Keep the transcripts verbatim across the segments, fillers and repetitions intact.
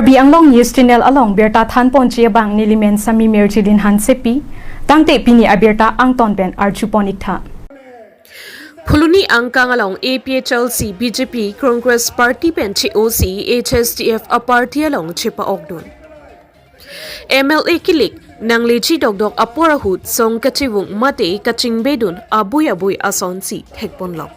Karbi Anglong News Channel along birta thanponji abang nelimen Sami Mirjilin Hansepi, tangte pini abirta angton pen arjupon iktha. Phuloni angkang along A P H L C, B J P, Congress Party pen che-osi H S D F a-party along chepa-okdun. M L A kilik nangleji dokdok apor ahut song kachevung mate kachingbedun abui abui asonsi thekponlong.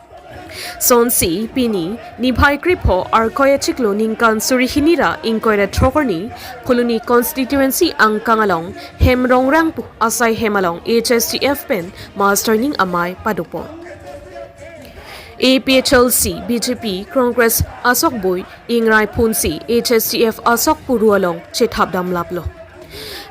Sonsi pini niphai krepho Arkoi achiklo ningkan suri hini ra ingkoi ra throk arni Phuloni constituency angkang along Hemrongrang pu asai hem along H S D F pen mass joining amei padopon. A P H L C, B J P, Congress asokboi ingrai phunsi H S D F asok puru along chethap damlaplo.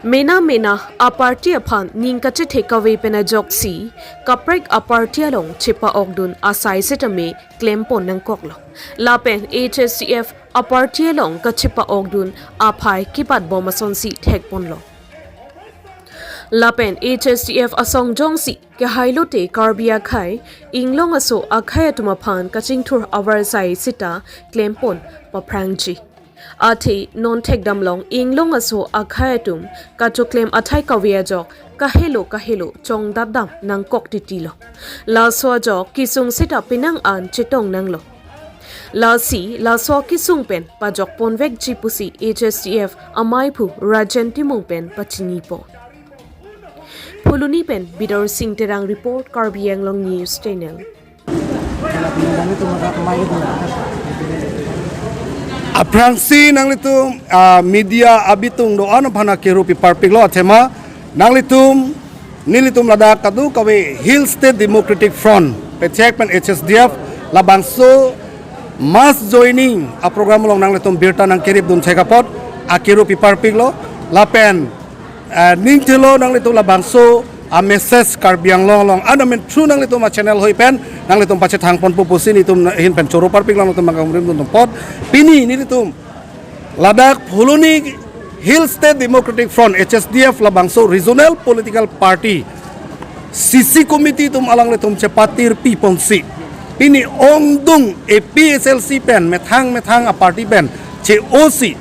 Mena mena a-party aphan ning kachethe kave pen ajoksi kaprek a-party along chepa-okdun asai setame klempon nangkoklo. Lapen H S D F a-party along kachepa-okdun aphai kipatbom asonsi thekponlo. Lapen H S D F asong jongsi kehai lote Karbi akhei, inglong aso akhei atum aphan kachingthur avarsai sita klempon paphrangji. Athe non thekdamlong inglong aso akhei atum kachoklem athai kave ajok kahelo kahelo chongdatdam nangkok titilo. Laso ajok kesung sita penang an chetong nanglo. Lasi laso kesung pen pajokponvekji pusi H S D F ameiphu Rajen Timung pen pachinipo. Phuloni pen Bidor Sing Terang report, Karbi Anglong News Channel. Aphrangsi nanglitum, ah, media abitung do-an aphan akero piparpiklo athema nanglitum, nelitum ladak kadokave Hill State Democratic Front, pechek pen H S D F, labangso mass joining a-program along nanglitum birta nangkeripdun thek apot akero piparpiklo, lapen, eh, ningthelo nanglitum labangso a-message Karbi Anglong along, anamen through nanglitum a-channel hoi pen nanglitum pachethangponpo pusi nelitum ahin pen choro parpiklo, nangtum bang kamrim dun apot. Pini nelitum ladak Phuloni Hill State Democratic Front, H S D F, labangso regional political party, C C committee atum alanglitum chepatirpiponsi, pini ongdung A P H L C pen, methang methang a-party pen che-osi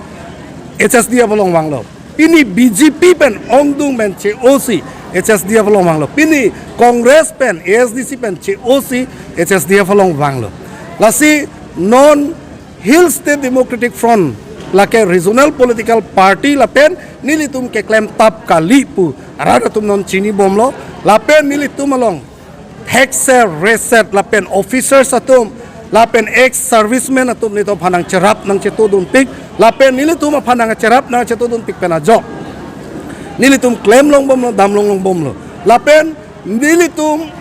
H S D F along vanglo. Pini B J P pen ongdung pen che-osi H S D F along vanglo. Pini Congress pen, A S D C pen che-osi H S D F along vanglo. Lasi non Hill State Democratic Front lake regional political party lapen nelitum keklemtap kali pu arat atum non chinibomlo, lapen nelitum along thekser reser lapen officers atum lapen ex-servicemen atum nelitum aphan nangcherap nangchetodunpik, lapen nelitum aphan nangcherap nangchetodunpik pen ajok nelitum klemlongbomlo, damlonglongbomlo. Lapen nelitum,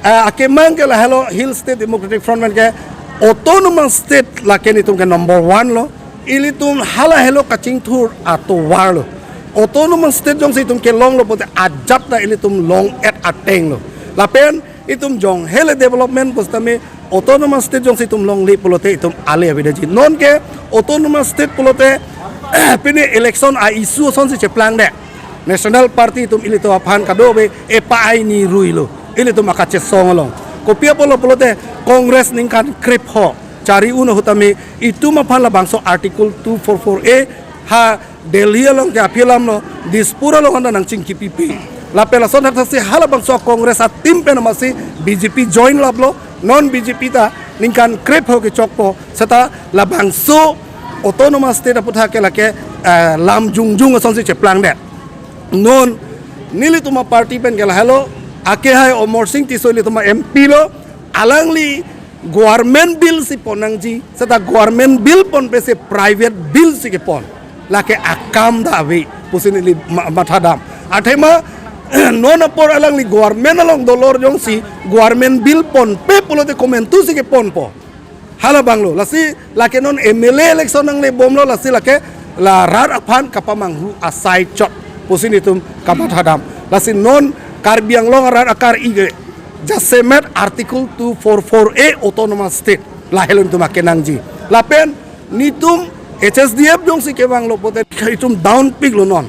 eh, akemang ke lahelo Hill State Democratic Front pen ke autonomous state lake nelitum ke number one lo. Ilitum halahelo kachingthur atovar lo. Autonomous state jongsi itum kelonglo pulote ajat ta ilitum long-et ateng lo. Lapen itum jong hele development pusitame autonomous state jongsi itum longle pulote itum ale avedaji. Non ke autonomous state pulote pini election a-issue asonsi cheplangdet. National party atum ilitum aphan kadokave epa aini ruilo. Ilitum akachesong along. Kopi apotlo pulote Congress ningkan krepho chari-un ahut tame itum aphan labangso Article two four four A ha Delhi along ke aphi alamlo, Dispur along anda nangchingkipipi. Lapen lason thakthaksi halabangso Congress a-team pen amatsi B J P join laplo, non B J P ta ningkan krepho kechokpo, seta labangso autonomous state aputhak ke lake, eh, lam jongjong asonsi cheplangdet. Non nelitum a-party pen ke lahelo, akehai Amarsing Tisso ilitum a-M P lo, alangli government bill si pon nangji, seta government bill ponpe si private bill si kepon. Lake akam ta ave pusi neli ma-, mathadam. Athema non apor alangli government along dolor jongsi government bill ponpe pulote komantu si keponpo. Halabanglo, lasi lake non M L A election nanglebomlo, lasi lake la rat aphan kapamanghu asai chot pusi nelitum kamathadam. Lasi non Karbi Anglong arat akar-i ke jasemet Article two four four A autonomous state lahelo nelitum akenangji. Lapen nelitum H S D F jongsi kevanglo pulote itum downpiklo non.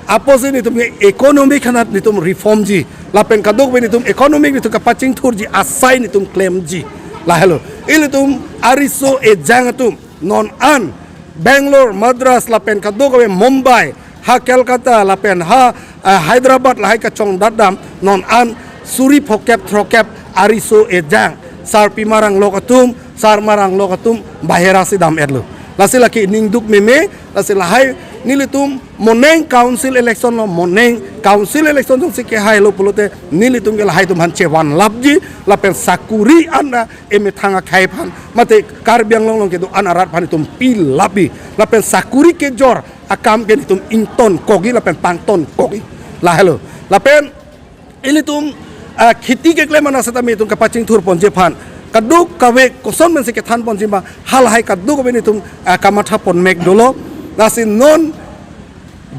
Apotsi nelitum ke economic hanat nelitum reformji. Lapen kadokave nelitum economic nelitum kapachingthurji asai nelitum klemji. Lahelo. Ilitum ariso ejang atum non an Bangalore, Madras, lapen kadokave Mumbai, ha Kolkata, lapen ha, eh, Hyderabad lahai kachongdatdam non an suri phokep throkep ariso ejang. Sarpi marang lok atum, sar marang lok atum, bahera si dam-etlo. Lasi lake ningduk meme, lasi lahai nelitum moneng council election lo, moneng council election jongsi kehailo pulote nelitum ke lahai atum aphan chevanlapji, lapen sakuri an emethang akhei aphan, mate Karbi Anglong along kedo-an arat aphan itum pilapji. Lapen sakuri kejor akam ke itum ingtonkokji lapen pangtonkokji. Lahelo. Lapen ilitum, ah, kheti keklem ana setame itum kapachingthurponji aphan, kadokave koson pensi kethanponji ma, halahai kadokave itum, ah, kamathapon mek dolo. Lasi non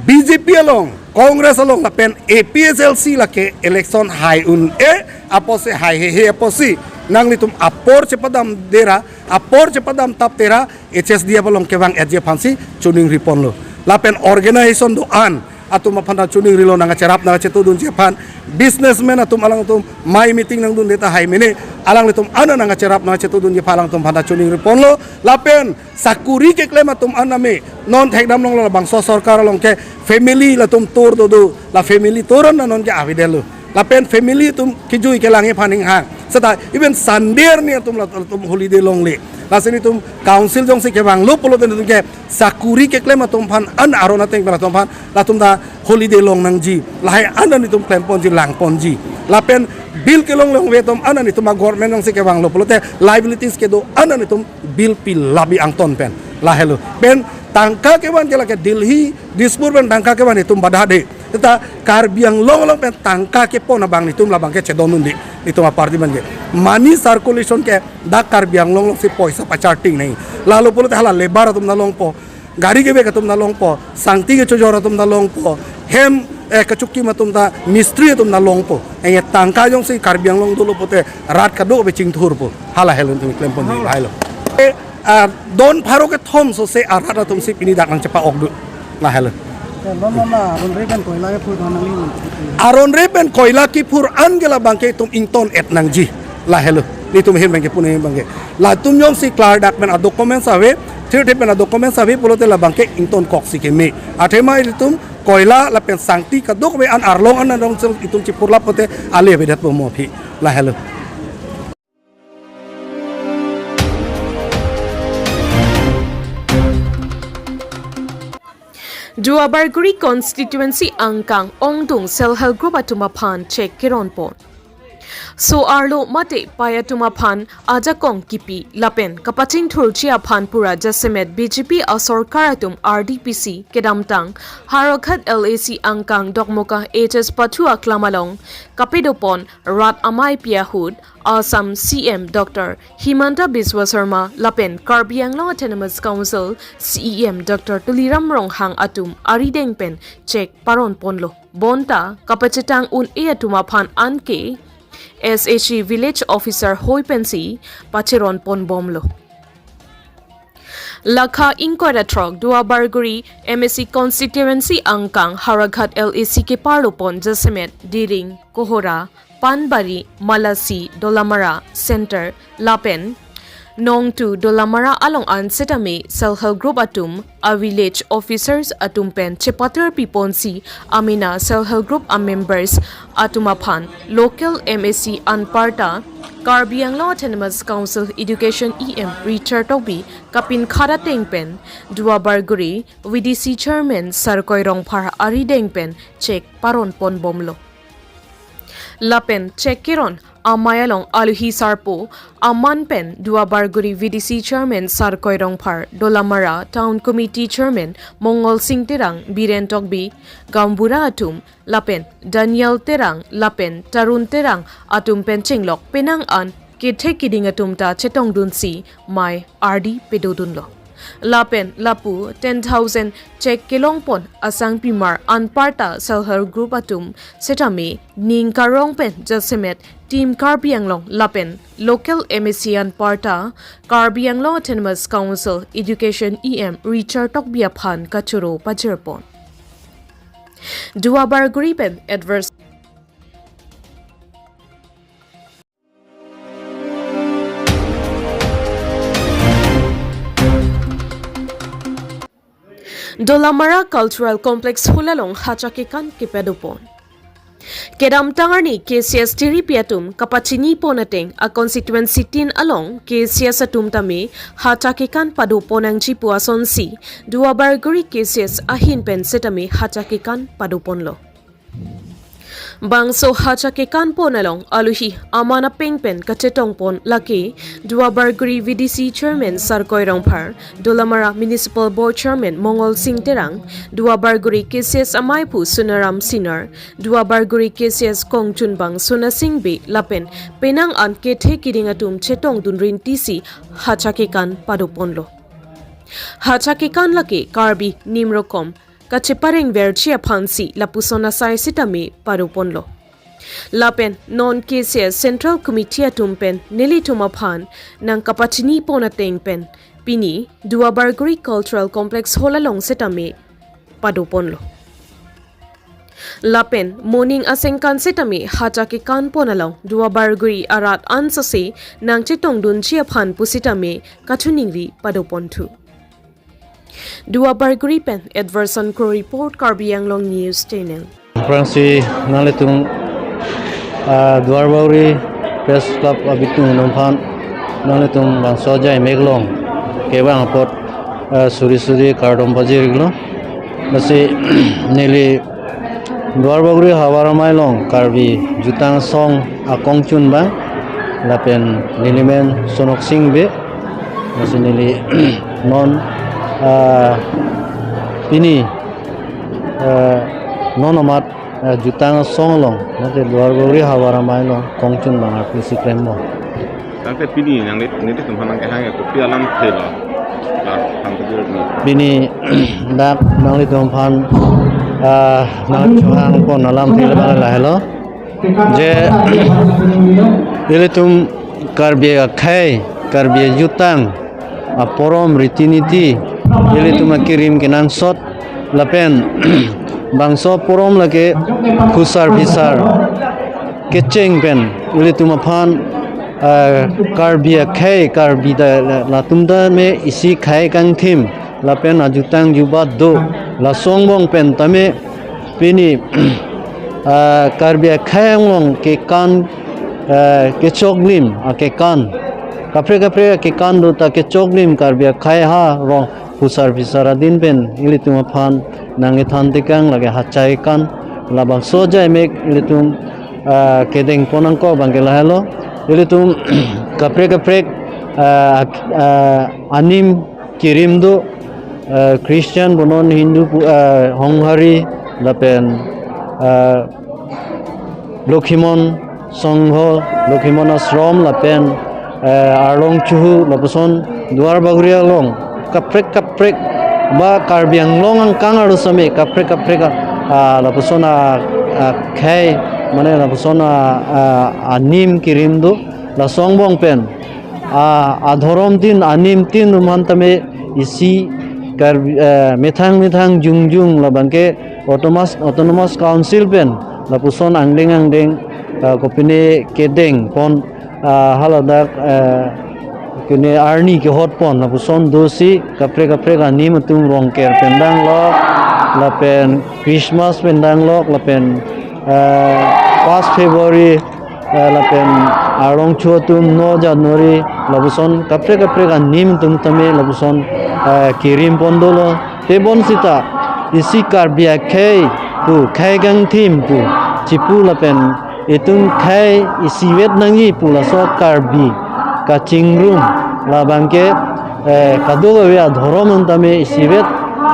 B J P along, Congress along lapen A P H L C lake election hai un-e apotsi, hai hehe apotsi, nanglitum apor chepadamde ra, apor chepadam tapte ra, H S D F along kevang-etji aphansi choningriponlo. Lapen organization do-an atum aphan ta choningrilo, nangkacherap nangkachetongdunji aphan. Businessman atum alangtum mai meeting nangdunde tahai mene, alanglitum an nangkacherap nangkachetongdunji aphan alangtum aphan ta choningriponlo. Lapen sakuri keklem atum an ame, non thekdam longlo, labangso sorkar along ke family latum tur dodo, la family tur an non ke avedetlo. Lapen family atum kejui kelangji aphan inghang. Seta even Sunday arni atum la, latum holiday longle. Lasi nelitum council jongsi kevanglo pulote nelitum ke sakuri keklem atum aphan an aron ateng pen atum aphan latum ta holiday longnangji. Lahai an nelitum klemponji, langponji. Lapen bill kelong longve atum an nelitum a-government jongsi kevanglo pulote liabilities kedo-an nelitum bill pilapji angton pen. Lahelo. Pen tangka kevan ke lake Delhi, Dispur pen tangka kevan itum badhade. Seta Karbi Anglong along pen tangka kepon abang nelitum labang ke chedondunde, nelitum a-party abang ke. Money circulation ke dak Karbi Anglong alongsi poisa pacharting nai. Lahelo pulote hala labour atum ta longpo, gari kevek atum ta longpo, sangti kechojor atum ta longpo, hem, eh, kachukim atum ta, mistri atum ta longpo. Enge tangka jongsi Karbi Anglong dolo pulote rat kadokave chingthurpo. Halahelo itum klemponji, lahelo. Eh, ah, don pharo kethom sose arat atumsi pini dak nangchepa-okdun. Lahelo. Ya, mama, mama, aron re pen koila kephur dam nangli. Aron re pen koila kephur an ke labang ke itum ington-et nangji. Lahelo. Nelitum ahin abang ke, pune abang ke. Latum jongsi klardak pen a-documents ave, thirty pen a-documents ave pulote labang ke ingtonkoksi keme. Athema itum koila lapen sangti kadokave an arlong an arlong itum chipurlap pulote ale avedetpo mo aphi. Lahelo. Duarbagori constituency angkang ongdung self help group atum aphan chek keronpon. So-arlo mate pei atum aphan ajakong kipi lapen kapachingthurji aphan pura jasemet B J P asorkar atum R D P C kedamtang Howraghat L A C angkang Dokmoka H S Pathu aklam along kapadopon rat amei pi ahut Assam C M Doctor Himanta Biswa Sarma lapen Karbi Anglong Autonomous Council C E M Doctor Tuliram Ronghang atum arideng pen chek paronponlo. Bonta kapachetang un-e atum aphan anke S H E village officer hoi pensi pacheronponbomlo. Lakha ingkoi ra throk Duarbagori M A C constituency angkang Howraghat L A C keparlopon jasemet Diring, Kohora, Panbari, Malasi, Dolamara Center lapen Nongtu Dolamara along an setame self help group atum a-village officers atum pen chepatir piponsi amena self help group a-members atum aphan local M A C anparta Karbi Anglong Autonomous Council Education E M Richard Tokbi kapinkhat ateng pen Duarbagori V D C Chairman Sarkoi Rongphar arideng pen chek paronponbomlo. Lapen chek keron amei along alohi sarpo aman pen Duarbagori V D C Chairman Sarkoi Rongphar, Dolamara Town Committee Chairman Mongol Sing Terang, Biren Tokbi, Gaonbura atum, lapen Daniel Terang lapen Tarun Terang atum pen chenglok penang an kethe keding atum ta chetongdunsi mei ardi pedodunlo. Lapen lapu ten thousand chek kelongpon asangpimar anparta self help group atum setame ning karong pen jasemet Team Karbi Anglong lapen local M A C anparta Karbi Anglong Autonomous Council Education E M Richard Tokbi aphan kachoro pajirpon. Duarbagori pen adverse Dolamara Cultural Complex Hall along hacha kekan kepadopon. Kedamtang arni K C S tiripi atum kapachini pon ateng a constituency tin along K C S atum tame hacha kekan padopon nangji pu asonsi Duarbagori K C S ahin pen setame hacha kekan padoponlo. Bangso hacha kekan pon along aluhi aman apeng pen kachetong pon lake Duarbagori V D C Chairman Sarkoi Rongphar, Dolamara Municipal Board Chairman Mongol Sing Terang, Duarbagori K C S amaipu Sunaram Singnar, Duarbagori K C S kongchunbang Sona Sing Bey lapen penang an kethe kiding atum chetong dun rintisi hacha kekan padoponlo. Hacha kekan lake Karbi nimrokom kachepareng verji aphansi lapuson asai sitame padoponlo. Lapen non K C S Central Committee atum pen nelitum aphan nangkapachini pon ateng pen pini Duarbagori Cultural Complex Hall along setame padoponlo. Lapen moning asengkan setame hacha kekan pon along Duarbagori arat ansose nangchetong dunji aphan pusitame kachiningri padoponthu. Duarbagori pen Edwardson Kro report, Karbi Anglong News Channel. Aphrangsi nanglitum, ah, Duarbagori Press Club abitung atum aphan nanglitum bangso ajai mek along kevang apot, ah, suri suri kardom pajirlo. Lasi neli Duarbagori Havar Amei along Karbi Jutang Asong akongchunbang lapen nelimen Sonok Sing Bey. Lasi neli non, ah, pini, ah, non amat, ah, Jutang Asong along, nate Duarbagori Havar Amei along kongchunbang arpisi klemlo. Tangte pini nangli, nelitum aphan nangkehang ke kopi alamthe lo? Lar, tangte jurut ni. Pini dak nanglitum aphan, ah, nangchohang pon alamthe labang lahelo. Je ilitum Karbi akhei, Karbi ajutang, aporom, riti niti, ilitum akirim kenangsot, lapen bangso aporom lake phusar phisar kecheng pen ilitum aphan, ah, Karbi akhei, Karbi ta la-, latum tame isi khei kangthim lapen ajutang jubat do, laso angbong pen tame pini, ah, Karbi akhei anglong kekan, ah, kechoklim akekan, kaprek kaprek akekan do ta kechoklim Karbi akhei ha rong phusar phisar adin pen ilitum aphan nangkethan tekang lake hacha kekan, labangso ajai mek ilitum, ah, kedeng pon nangkok abangke lahelo. Ilitum kaprek kaprek, ah, ak-, ah, anim kirim do, ah, Christian punon, Hindu pu-, ah, Honghari lapen, ah, Lokhimon Songho, Lokhimon Ashram lapen, eh, Arlong Chuhu lapuson Duarbagori along kaprek kaprek ba Karbi Anglong angkang arlo same kaprek kaprek, ah, lapuson, ah, ah, khei, mane lapuson, ah, ah, anim kirim do, laso angbong pen, ah, adhorom tin, anim tin atum aphan tame isi Karbi, eh, methang methang jongjong labangke Autonomous, Autonomous Council pen lapuson angdeng angdeng, ah, kopine kedeng pon, ah, haladak, ah, kene arni kehot pon lapuson dosi kaprek kaprek anim atum Rongker pen danglok, lapen Christmas pen danglok, lapen, ah, first February, eh, lapen Arlong Chuhu atum no January, lapuson kaprek kaprek anim atum tame lapuson, eh, kirim pon dolo. Tebon sita isi Karbi akhei pu, khei kangthim pu chipu lapen itum khei isivet nangji pu laso Karbi kachingrum labangke, eh, kadokave adhorom atum tame isivet,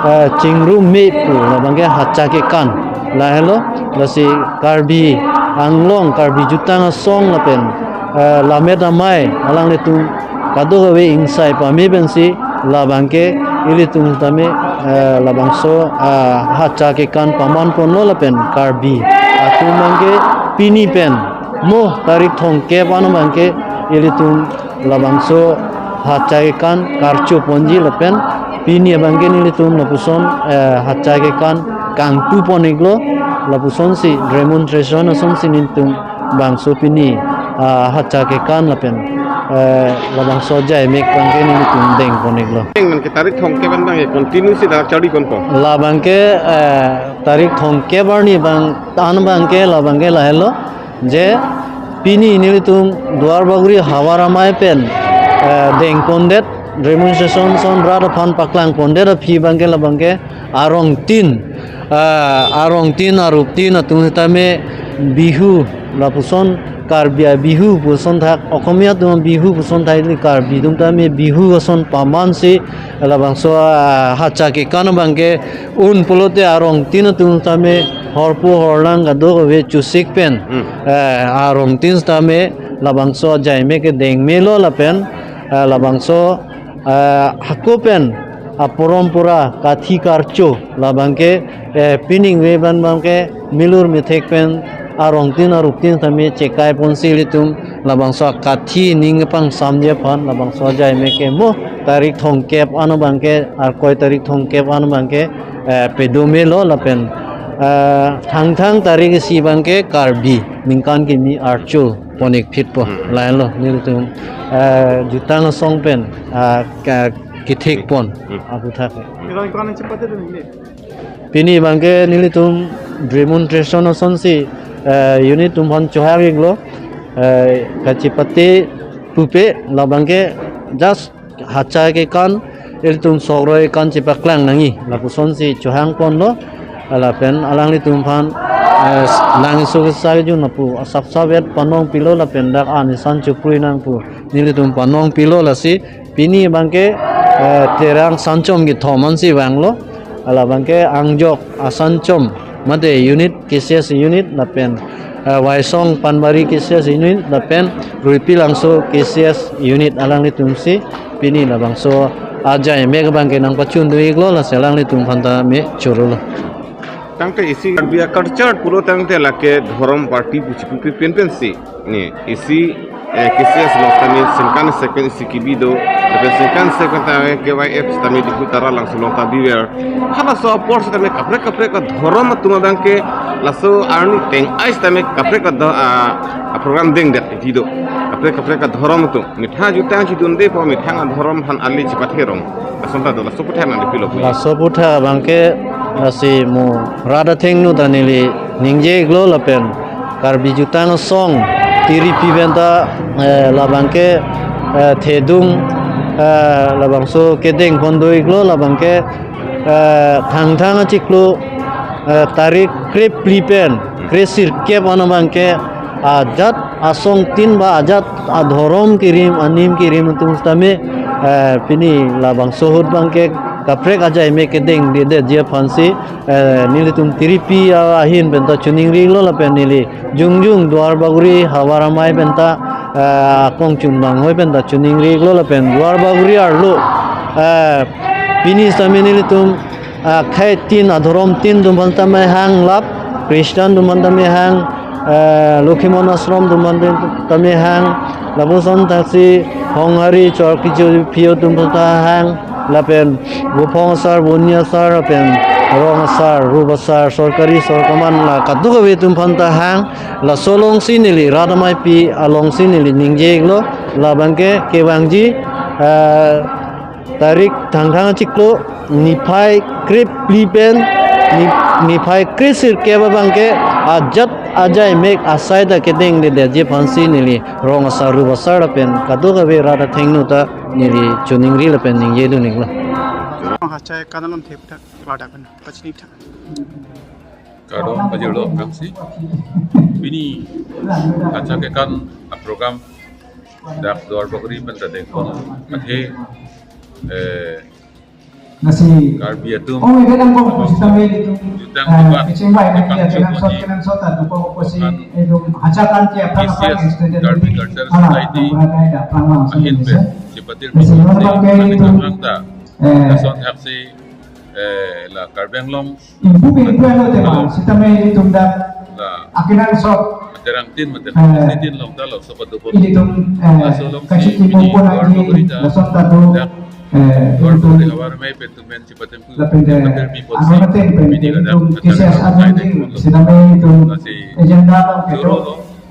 eh, chingrum me pu labangke hacha kekan lahelo. Lasi Karbi Anglong, Karbi Jutang Asong lapen, eh, Lammet Amei alanglitum kadokave ingsai pame pensi labangke ilitum tame, eh, labangso, eh, hacha kekan paman ponlo lapen Karbi atum abangke pini pen mo tarik thomkep an abangke ilitum labangso hacha kekan karcho ponji lapen pini abangke nelitum lapuson, eh, hacha kekan kangpu pon iklo, lapusonsi demonstration asonsi nelitum bangso pini, ah, hacha kekan lapen Eh, labangso ajaimek abangke nelitum dengpon-iklo. Deng man ke tarik thomkep an abangke continue si dak charli ponpo. Labangke, eh, tarik thomkep arni abang, an abangke, labangke lahelo. Je pini nelitum Duar Bagori Havar Amei pen, eh, dengpondet, demonstration ason rat aphan paklangpondet aphi abangke labangke arongtin, eh, arongtin aruptin atum tame Bihu, lapuson Karbi a-Bihu puson thak, Okomia atum Bihu puson thak, ili Karbi atum tame Bihu ason pamansi, labangso, ah, hacha kekan abangke un pulote arongtin atum tame horpo horlang kadokave chusik pen, Hmm. eh, arongtin tame labangso ajaimek ke dengmelo lapen, eh, labangso, eh, hako pen aporompora kathi karcho labangke, eh, pining ve ban abangke milur methek pen arongtin aruptin tame chekaiponsi ilitum labangso akathi ning pangsamji aphan labangso ajaimek ke mo tarik thomkep an abangke, Arkoi tarik thomkep an abangke, eh, pedomelo lapen, eh, thangthang tarik isi abangke Karbi ningkan kimi archo pon-ik phitpo. Hmm. Lahelo nelitum, eh, jutang asong pen, ah, ka-, kethekpon Hmm. aputhak. Pini abangke nelitum demonstration asonsi, eh, unit atum aphan chohang-iklo, eh, kachepate pupe labangke just hacha kekan ilitum sok roi kan chepaklang nangji lapusonsi chohangponlo, lapen alanglitum aphan, eh, langso kesa kejun lapu asap sapvet panong pilo lapen dak an isan chuprui nang pu nelitum panong pilo, lasi pini abangke, eh, Terang Sanchom kethom ansi vanglo, labangke Angjok a-Sanchom mate unit, K C S unit lapen, eh, Waisong Panbari K C S unit lapen Ruipilangso K C S unit alanglitumsi pini labangso ajaimek abangke nangpachun do-iklo, lasi alanglitum aphan tame chorolo. Tangte isi Karbi a-culture pulo tangte lake dhorom party pusi pupi pen pensi. Ni isi, eh, K C S along tame Shinkansen pen isi kebi do. Lapen Shinkansen pen tame K Y F tame Diphu Tara Langso along ta biver. Halaso apor sitame kaprek kaprek adhorom atum abangke laso arni teng-ai sitame kaprek ado, ah, a-program dengdet iti do. Kaprek kaprek adhorom atum. Methang jutang chidundepo, methang adhorom aphan ale chepatherong. Asonta do, laso aputhak nangli pilo pu. Laso aputhak abangke lasi mo rat athengno ta neli ningje-iklo lapen Karbi jutang asong tiripi penta, eh, labangke, eh, thedung, eh, labangso kedengpon do-iklo labangke, eh, thangthang achiklo, eh, tarik krephli pen kresirkep an abangke ajat asongtin ba ajat adhorom kerim anim kerim atum sitame, eh, pini labangso ahut abangke kaprek ajaimek kedengdedetji aphansi, eh, nelitum tiripi ahin penta choningri-iklo lapen neli jongjong Duar Bagori Havar Amei penta, eh, akongchun banghoi penta choningri-iklo lapen Duar Bagori arlo, eh, pini sitame nelitum, ah, khei tin adhorom tin atum aphan tame hang lap, Christian atum aphan tame hang, eh, Lokhimon Ashram atum aphan tame hang, lapuson thaksi Honghari Chorkicho Phio atum aphan ta hang, lapen Buphong asar, Boni asar, lapen Rong asar, Rup asar, sorkari sorkaman la kadokave atum aphan ta hang, laso alongsi neli rat ameipi alongsi neli ningje-iklo, labangke kevangji, eh, tarik thangthang achiklo niphai krephli pen ni-, niphai kresirkep abangke ajat ajaimek asai ta kedengdedetji aphansi neli Rong asar, Rup asar lapen kadokave rat athengno ta neli choningri lapen ningjedun-iklo. Rong hachai kanalon thepthak, ladak pen pachini thak. Kardom pajirlo aphrangsi. Pini hacha kekan a-program dak Duar Bagori penta dengpon athe, eh, Nasi Karbi atum, oh, ebe nang kong pusi tame itum, jutang eh, debat kecheng bai nang dia, kecheng sot, kecheng sot, atu kong pusi kan itum hacha kan ke aphrang aphrang K C S extended Karbi meeting. Culture Society ahin pen chepatir nasi meeting, non bang ke itum, aphrang ta, eh, lason thaksi, eh, la Karbi Anglong impu ke impu ano tema, sitame itum dak la akenangsot, Terang tin mate, eh, Sri tin along ta laso padopon. Ilitum, eh, laso alongsi kachi pini kimu pon Duar Bagori ta, lason ta do, dak, eh, Duar Bagori Havar Amei pen atum pen chepatim pu, lapen de, chepatim pi ponsi, ano natin pen pini ladak itum K C S atum sai atum dengpon lo. Sitame itum lasi agenda along chorolo.